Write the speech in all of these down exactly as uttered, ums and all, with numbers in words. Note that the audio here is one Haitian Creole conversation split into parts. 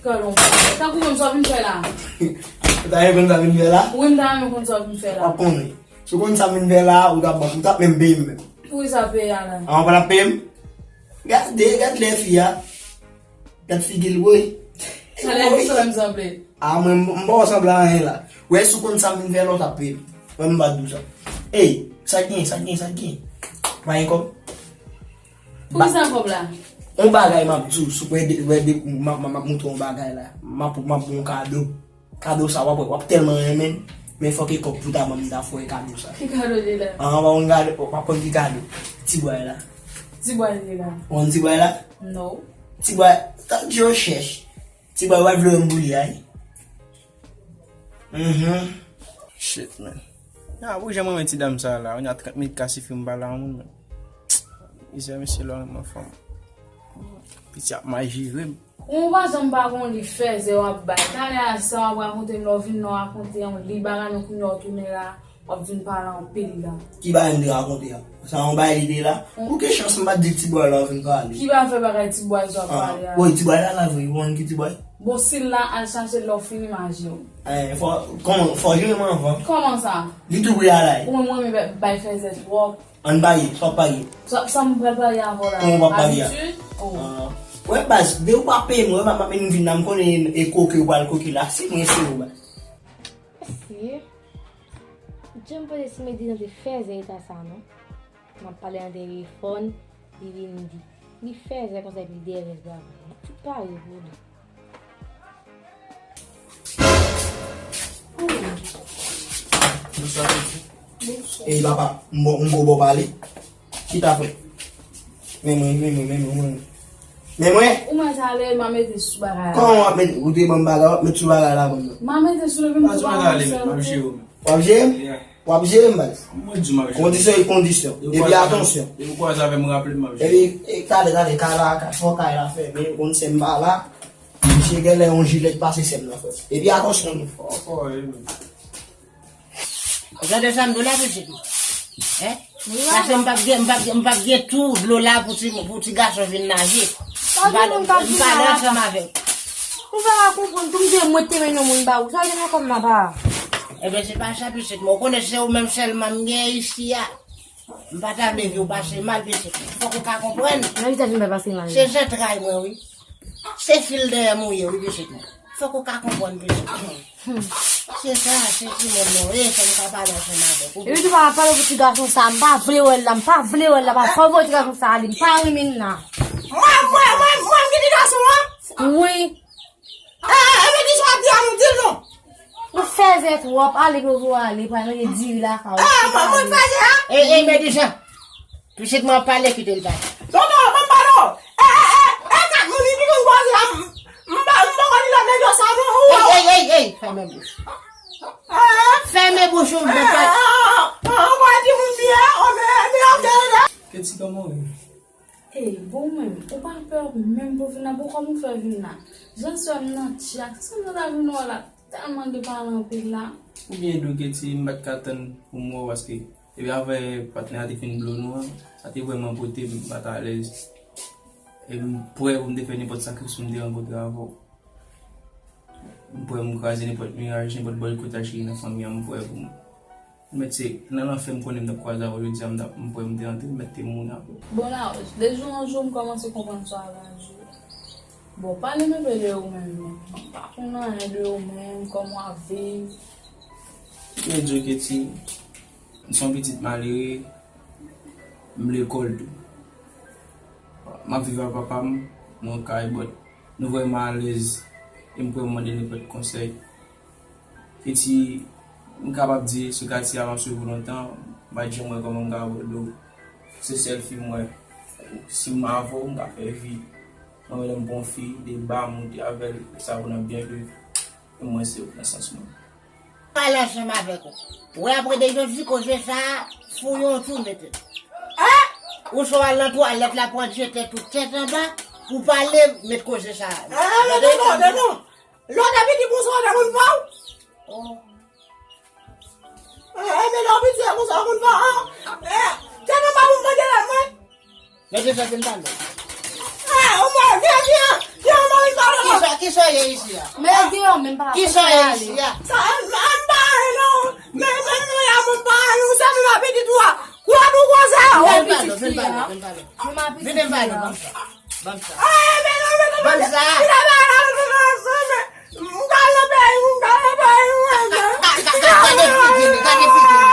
Kòlon. Tankou menm sa w vin fè la. Ou ta renmen konn sa m vin fè la? Wi, m ta renmen konn sa w vin fè la. W ap konnen. Si w konn sa m vin fè la, ou t ap ban, ou t ap menm peye m menm. Poukisa peye a la? An, w pa t ap peye m? Gade, gade lè fi a. Gad figi l, woy. Sa lè fi sa m sanble. A, mwen, m, m pa w sanble anyen la. Wè, si w konn sa m vin fè la, w t ap peye m. Mwen, m pa t di w sa. Ey, sa k gen, sa k gen, sa k gen? Pa gen kòb? Poukisa kòb la? Yon bagay m ap di w, si w wè de, wè de, m ap, m ap, m ap montre w yon bagay la. M ap, m ap ba w yon kado. Kado sa, w ap, w ap tèlman renmen l, men fòk e kòb pou ta ban m, m ta fè w kado sa. Ki kado li la? An, w ap pran kado, w ap pran ki kado? Ti bway la. Ti bway li la. Ou konn ti bway la? No. Ti bway, ta di yo chèch. Ti bway, w ap vle wè m pou li a, wi. Mhm. Shit, man. Nan, pou jan mwen renmen ti dam sa la, yon trant minit ka sifi m pale a yon moun, men. Mizè, mesye, lè w renmen fanm. Piti ap mal jere m. Ou pa janm pa gon li fèzè w ap bay. Talè a sa w ap rakonte m, lè w vin nan w rakonte yon li bagay, men kounye a w tounen la, w ap vin pale anpil la. Ki bagay m te rakonte a? Sa yon bagay li te la? Ou gen chans m pa t di ti bway la w vin pale. Ki bagay fè bagay ti bway sa w ap pale a? Woy, ti bway la la vre, ou konn ki ti bway? Bon, si l la, al chache l lè w fini maje w. Eh, fò, kòman, fò jere m anvan. Kòman sa? Li tou pre a la. Ou menm ou renmen bay fèzè twòp. Ann parye, sa w ap parye? Sa, sa m pral parye avè w la. Kòman w ap parye a? Abitid? Oh. Ah. Wè, baz, depi w pa peye m, wè, m ap, m ap vin la, m konnen e koke w pral koke la, se mwen, se ou, baz. Mesye, jan m panse si Medina te fèzè eta sa, non? M ap pale nan telefòn, li vin di. Li fèzè konsa, epi dèyè vès bwa. Tout pare pou li. Bonswa, pitit. Ey, papa, m bon, m bon bò pale. Chita, frè. Men mwen, men mwen, men mwen, men mwen. Men mwen. Ou mwen talè, m a mete sou bagay la. Kòman w ap mete, ou te ban m bagay, w ap mete sou bagay la, ban m nan. M a mete sou li, m ap jere w, men. W ap jere m? Yeah. W ap jere m, baz. Mwen di w m ap jere w. Kondisyon e kondisyon. Epi atansyon. Depi w kwaze avè m, raple m, m ap jere w. Epi, e, talè, talè, kay la, kay, fò kay la fèmen, ou konn sè m pa la. Misye genlè yon jilèt pase sè m nan, frè. Epi atansyon nou. Fò, fò, e, men. Ou tande sa m di w la, pitit mwen? Hein? Paske m p ap gen, m p ap gen, m p ap gen tou dlo la pou ti, pou ti gason vin naje. M pa, m pa nan chanm avè w. Ou pa ka konprann, tou m te mwen te renmen yon moun ba ou. Sa gen nan kò m nan pa. Ebyen, se pa sa, pitit mwen. Ou konnen se ou menm sèlman m gen isi a. M pa ta vle vi w pase mal, pitit mwen. Fòk ou ka konprann. Nan ki sa vin fè pase mal? Se zantray mwen, wi. Se fil dèyè m ou ye, wi, pitit mwen. Fòk ou ka konprann, pitit mwen. Se sa, se timoun mwen, wi, fò m ka pale ansanm avèk ou. Epi tou pa pale pou ti gason sa, m pa vle wè l la, m pa vle wè l la, pa fò voye ti gason sa ale, m pa renmen l la. Mwen, mwen, mwen, mwen ki ti gason an? Wi. Eh, eh, eh, men di sa w ap di a, nou di l non. Ou fèzè twòp, ale pou ou ale, pral manje diri lakay ou. Eh, mwen, mwen fèzè a? Ey, ey, men di sa. Pitit mwen ap pale, kite l pale. Tonton, ban m pale w. Eh, eh, eh, eh, kat moun ki konn koze a, m, m pa, m pa konn li la nèg yo sa non, ou wè. Ey, ey, ey, ey, fèmen bouch. Eh, eh. Fèmen bouch ou, m pa. Eh, eh, eh, eh, ou pa di moun byen, oh, men, men, ok, ok. Keti, kòman w ye? Ey, bon, mwen, ou pa pè menm pou vin la, bon, kòman ou fè vin la? Jan sè m nan tchak, si m nan ta vin wè l la, tèlman gen pale anpil la. Ou byen di w, Keti, m pa t ka tann pou m wè w, paske depi avè patnè a te fin blo nou an, sa te vrèman pote m pa t alèz. E m prè pou m te fè nenpòt sakrifis pou m te rankontre avè w. M prè pou m kraze nenpòt miraj, nenpòt bòlkòtaj ki gen nan fanmi an, m prè pou m. Mèt se nan lanfè m konnen m t ap kwaze avè w jodi a, m t ap, m prè m te antre, mèt te mouri avè w. Bon, Lawòch, de jou an jou, m kòmanse konprann sa w ap rakonte. Bon, pale m enpe de ou menm, non. M pa konn anyen de ou menm, kòman w ap viv. M di w, Keti, m se yon pitit malere, m lekòl tou. M ap viv ak papa m nan yon kay, but nou vrèman alèz, e m prè pou mande nenpòt konsèy. Piti, m kapab di, sou katye a, m ap swiv ou lontan, m pa t janm wè kòman m ka abòde w. Se sèl fi m wè. Si m avè w, m ka fè vi. Mwen menm, lè m pran yon fi, deba, moute avè l, sa pou n ap byen viv. E mwen, se ou nan sans mwen. Pale ansanm avèk ou. Wè, apre de jodi, koze sa a, fouye yon twou, mete. Ou sot al nan twalèt la, pran jete tout tèt anba, pou pale, met koze sa a. Tande? Lòt epi di pou sa w te konn fè w. Oh. Eh, eh, men lòt epi di pou sa w konn fè w. Eh, tèlman pa pou m mande lè mwen. Mete sa ke m pale. Eh, o mwen, vye, vye, vye, o mwen, vin pale. Kisa, ki Kisa w ye isi a? Men gen yon menm pa. Kisa w ye isi a? Sa, m, m pa ale non. Men, men nou la, m pa ale, ou sa, m pa pitit ou a. Kwa nou konsa? Vin ba nou, vin ba nou, vin ba nou. Vin ba nou, ban m sa. Ban m sa. Ban m sa. Gade figi li, gade figi li.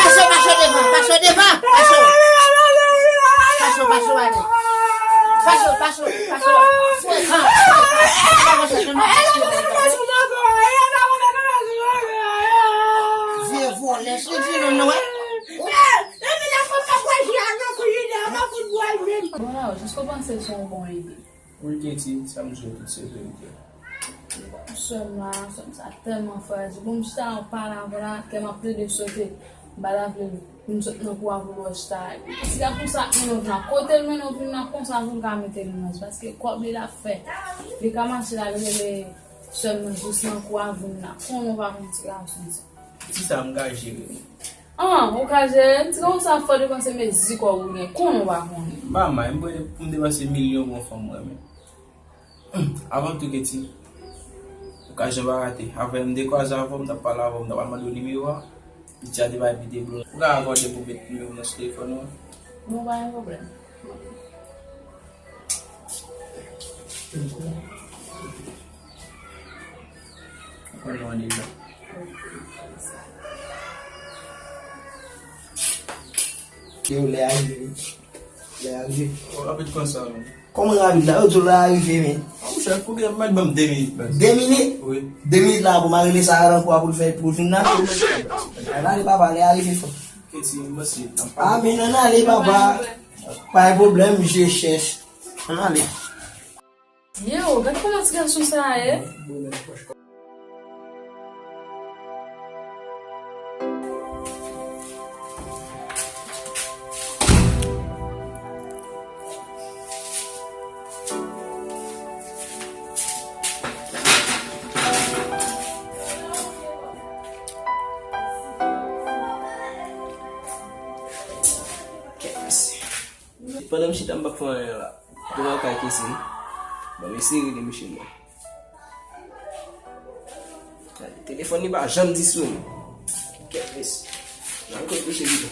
Pase w, pase w devan, pase w devan, pase w. Pase w, pase w ale. Pase w, pase w, pase w. Vye vòlè, se di nou, nou wè. Bon, la, jis ou panse se yon bon ide. Wi, Katie, sa m di w tout se verite. Sè m la, sè m sa tèlman frajil. Bon, m chita an pale avè w la, kè m ap plede sote. M pa ta vle pou m sot nan kou a pou l wè chita. Ti gad konsa ap mennen w vin la. Kote l mennen w vin la, konsa pou l ka mete l nan. Paske kòb li l ap fè. Li ka mache la, li rele sè m nan jis nan kou a vin la. Konnen w pa konn ti gason sa. Ti sa m ka jere. An, ou ka jere? M di konsa fò depanse mezi kòb ou gen, konnen w pa konnen. M pa may, m prè pou m depanse milyon pou yon fanm mwen renmen. Hum, avan tou Katie, ou ka jan pa rate. Avè m te kwaze avè w, m t ap pale avè w, m t ap mande w nimewo a. Piti a te bay pite blon. Ou ka akòde pou m met nimewo m nan sou telefòn ou an? Bon, pa gen pwoblèm. Ou konn non an deja. Yo, lè a rive, wi. Lè a rive. Rapid konsa, men. Kòman rapid la? Yo di w lè a rive, men. A, monchè, fòk ou mèt ban m de minit, baz. De minit? Wi. De minit la, pou m al rele Sara nan kou a pou l fè, pou l vin la. Ann ale, papa, lè a rive, frè. Katie, mèsi. A, men ann ale, papa. Pa gen pwoblèm, je chèch. Ann ale. Yo, gad kòman ti gason sa a ye. Kèt mesye. Pandan m chita, m p ap fè anyen la. Devan kay Katie, wi. Ban m eseye rele mesye m nan. Gade, telefòn li pa janm disponib. Kèt mesye. Nan kote mesye li ye.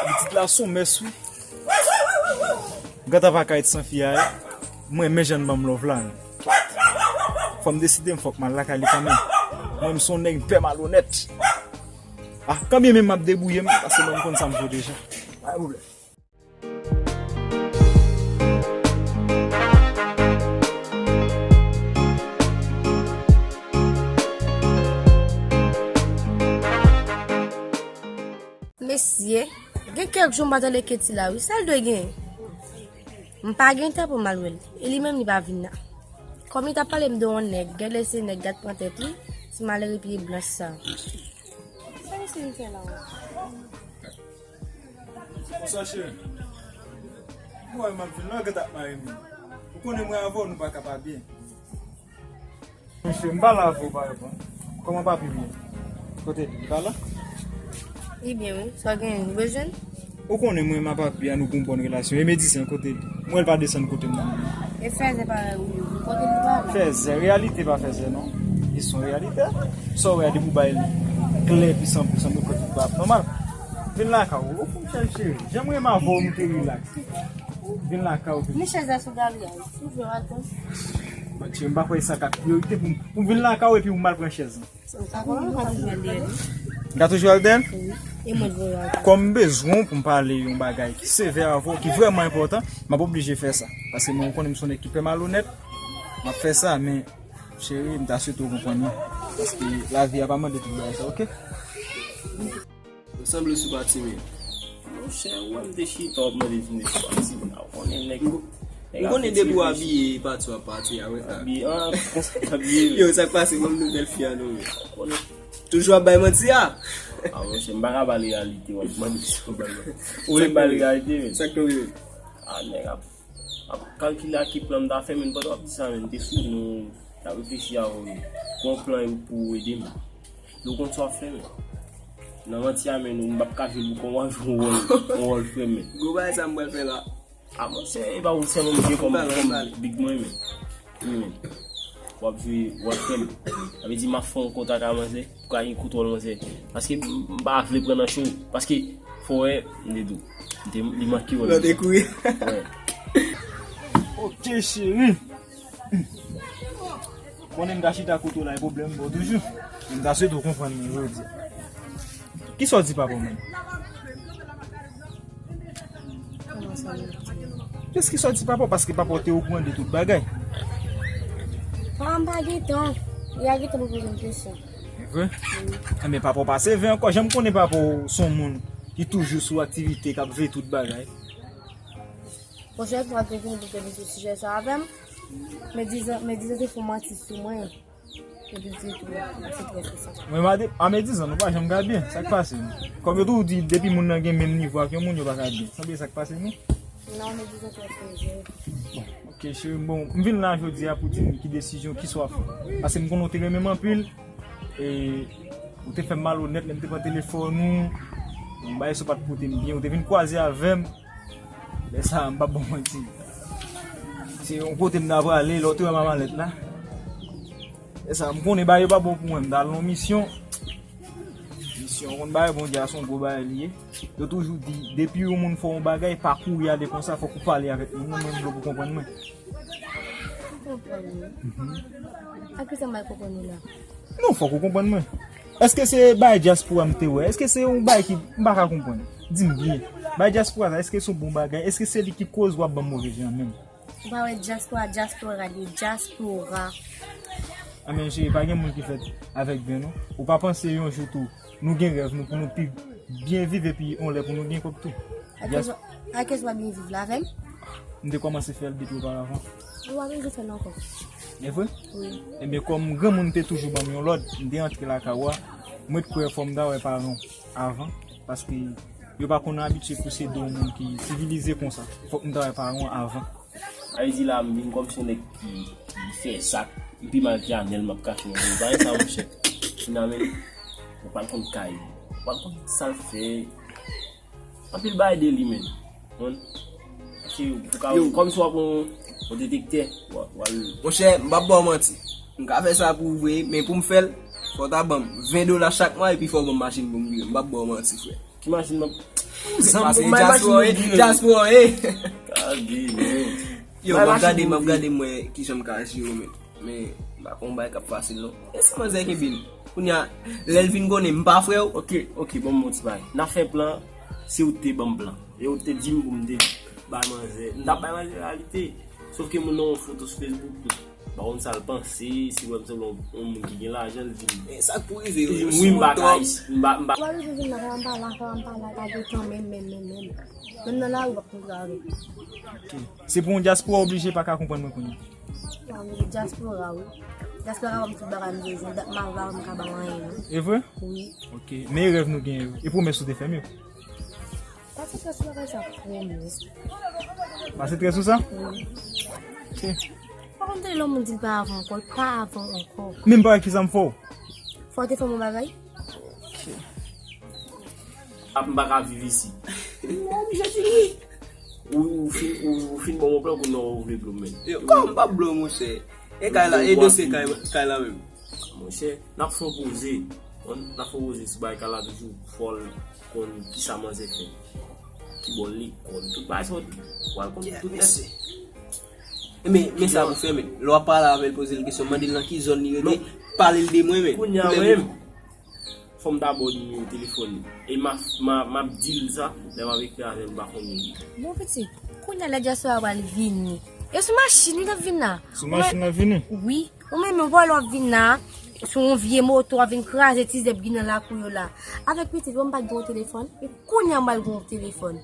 Pitit la son mès wi. Gata pa ka et san fi a ye. Mwen men jan ban m love la. Fò m deside m fòk m al lakay li kanmenm. Mwen m son nèg pè malonèt. Ah, kanmenm m ap debouye m paske mwen m konn sa m vo deja. Pa gen pwoblèm. Mesye, gen kèk jou m pa tande Katie la wi, sa l dwe genyen? M pa gen tan pou m al wè l, e li menm li pa vin la. Kòm li t ap pale m de yon nèg, gèlè se nèg gad pran tèt li, ti malere pye blanch sa. Sa misye vin fè la menm? Bonswa cheri. Mwen wè m ap vin la, ou gentan ap mare m. Ou konnen mwen avè w nou pa ka pa byen. Monchè, m pale avè w pa reponn. Kòman papi m ye? Kote li? Li pa la? Li byen wi. Sa w genyen? Ou bezwen l? Ou konnen mwen m a papi a nou gon bòn relasyon. E medisyen kote li? Mwen l pa desann kote m nan. E fèzè parèy ou yo. Kote li pa la? Fèzè, reyalite pa fèzè non. Li se yon reyalite. Sa w wè a depi w bay li klè epi san pou san, mwen kwè tout bagay ap nòmal. Vin lakay ou. Ou fou chèl cheri. Jan mwen renmen avè w nou te rilaks. Vin lakay ou. Men chèz la sou galri a. Ou jwe atann. Bon, cheri, m pa kwè sa ka priyorite pou m, pou m vin lakay ou epi ou mal pran chèz lan. Sa pa yon ka toujou al dèyè li. M ka toujou al dèyè l? Wi. E mwen voye al. Kòm m bezwen w pou m pale yon bagay ki sevè avè w, ki vrèman enpòtan, m ap oblije fè sa. Paske mwen, ou konnen m se yon nèg ki pè malonèt, m ap fè sa, men, cheri, m ta swete w konprann mwen. Paske lavi a pa mande tout bagay sa, oke? Ou sanble sou pati men. Monchè, ou wè m te chita, w ap mande vin sou pati men. Ou konnen nèg. M konnen depi w abiye pati w ap pati a, wi. Abiye, ah, konsa abiye. Yo, sa k pase, ban m nouvèl fi a non, men. Ou konnen. Toujou ap bay manti a? Ah, monchè, m pa ka pale reyalite, w ap mande si w bay manti. Ou vle m pale reyalite, men. Sa k tonbe? Ah, nèg ap, Ap kalkile a ki plan m ta fè, men pandan w ap di sa, men m te sou nou, t ap reflechi a, wi. Gon plan pou ede m. Nou konn sa w ap fè, men. Nan manti a, men nou, m p ap ka jwe l pou kòm w ap jwe yon wòl, yon wòl frè m, men. Gwo bagay sa m pral fè la. A, monchè, e pa ou sèlman m jwe kòm, kòm big mwen, men. Wi, men. W ap jwe wòl frè m. Sa vle di, m ap fè yon kontak a manzè. Pou ka gen kontwòl manzè. Paske m pa vle pran nan cho. Paske fò wè, m te di w. M te, li manke wè. Lè w te kouri. Wè. Ok, cheri. Konnen m ta chita kote w la, e pwoblèm m ba w toujou. Men m ta swete w konprann mwen jodi a. Kisa w di papa w menm? Kòman sa, mwen? Kisa w di papa w? Paske papa w te okouran de tout bagay. Papa m pa gen tan. Li a gen tan pou poze m kesyon. E vre? Wi. Enben, papa w pa se veye ankò. Jan m konnen papa w se yon moun ki toujou sou aktivite, k ap veye tout bagay. Pwochèn fwa, te vin pou te di sou sijè sa avè m. Men dizan, men dizan te fè manti sou mwen. Mwen, made-, a medizan, nou pa janm gade byen. Sa k pase? Kòm yo toujou di, depi moun nan gen menm nivo ak yon moun, yo pa ka byen. Sanble sa k pase nou? Non, medizan trè fèzè. Bon, ok, cheri, bon, m vin la jodi a pou di m ki desizyon, kisa w ap fè. Paske m konnen w te renmen m anpil, e ou te fè m malonèt lè m te pran telefòn ou, yon bagay sa w pa t pote m byen, ou te vin kwaze avè m. Lè sa a, m p ap ba w manti. Se yon kote m ta prale, lè w te wè m a malèt la. Lè sa a, m konnen bagay yo pa bon pou mwen, m t al nan yon misyon. Misyon, w konn bagay Bondye a, se yon gwo bagay li ye. Yo toujou di, depi yon moun fè w yon bagay, pa kouri ale konsa, fòk ou pale avèk moun nan, mwen m vle pou w konprann mwen. Konprann mwen. Mhm. A kisa m al konprann ou la? Non, fòk ou konprann mwen. Èske se bay dyaspora m te wè? Èske se yon bay ki m pa ka konprann? Di m byen. Bay dyaspora sa, èske se yon bon bagay? Èske se li ki koz w ap ban m move jan menm? Ou pa wè dyaspora, dyaspora li, dyaspora. A men cheri, pa gen moun ki fèt avèk ven non. Ou pa panse yon jou tou, nou gen rèv nou pou nou pi byen viv epi yon lè pou nou gen kòb tou. A kiyès w ap byen viv la avè m? M te kòmanse fè l depi oparavan. Ou pa bezwen fè l ankò. E vre? Wi. Ebyen, kòm granmoun te toujou ban m yon lòd, m te antre lakay ou a, mwen t kwè fò m ta wè paran w avan, paske yo pa konn abitye pouse de yon moun ki sivilize konsa. Fòk m ta wè paran w avan. Sa vle di la, m vin kòmsi yon nèg ki, ki fè zak, m pi mal ke Anèl, m ap kache yon bagay sa, monchè. Finalman, ou pa konn kay, ou pa konn sa l fè. Anpil bagay de li, men. Konprann? Se pou ka, kòmsi w ap yon, yon detektè, w a, w a l. Monchè, m p ap ba w manti. M ka fè sa pou ou vre, men pou m fè l, fò w ta ban m ven dola chak mwa epi fò w ban m machin pou m vire. M p ap ba w manti, frè. Ki machin nan? Zanmi, bay machin nan vire. Dyaspora, e. Kage, men. Yo, m ap gade, m ap gade mwen kijan m ka jere w, men. Men, m pa konn yon bagay k ap fasil, non. E si manzè kenbe m? Kounye a, lè l vin konnen m pa frè w. Ok, ok, bon, m yon ti bagay. N a fè plan, se ou te ban m plan. E ou te di m pou m te bay manzè. M t ap bay manzè reyalite. Sòf ke moun nan yon foto sou Facebook tou. M pa konn sa l panse, si l wè m sanble yon, yon moun ki gen lajan, l di m. Men sa k pou rive yo, wi, m pa ka, m pa, m pa. Ou pa bezwen vin nan kay la, m pa la, m pa la, m pa la, pa gen tan menm, menm, menm, menm. Menm nan lari, w ap kontre avè m. Ok. Se pou yon dyaspora oblije pa ka konprann mwen kounye a. Wi, dyaspora, wi. Dyaspora ban m tout bagay m bezwen. Dat m ap la, m ka ba w anyen, non. E vre? Wi. Ok. Men e rèv nou genyen yo. E pwomès ou te fè m yo. Pa se trè sou bagay sa, pwomès. Pa se trè sou sa? Wi. Ok. Pa konn tande lè yon moun di l pa avan ankò, l pa avan ankò. Men m pa wè kisa m fè w. Fò w te fè m yon bagay? Ok. Ap m pa ka viv isi. Ou oblije di wi. Ou, ou fin, ou, ou fin ban m yon plan, kounye a ou vle blo m, men. Yo, kòman m p ap blo w, monchè? E kay la, e dosye kay, kay la menm. Monchè, n ap fè yon poze. N ap fè yon poze sou bagay kay la toujou, fò l konn kisa manzè fè. Ki bò l lekòl, tout bagay sa, w al konn tout nèt. Men, men sa pou fè, men. Lè w ap pale avè l, poze l kesyon, mande l nan ki zòn li rete, pale l de mwen, men. Kounye a menm, fò m ta ba w nimewo telefòn li. E m a, m a, m ap di l sa, lè m ap ekri avè l, m pa konnen li. Bon, pitit, kounye a lè dyaspora pral vini. E sou machin li t ap vin la. Sou machin l ap vini? Wi. Ou menm, ou wè lè w ap vin la, sou yon vye moto, w ap vin kraze ti zèb ki nan lakou yo la. Avèk pitit, wè m pa t gen yon telefòn. E kounye a m pral gen yon telefòn.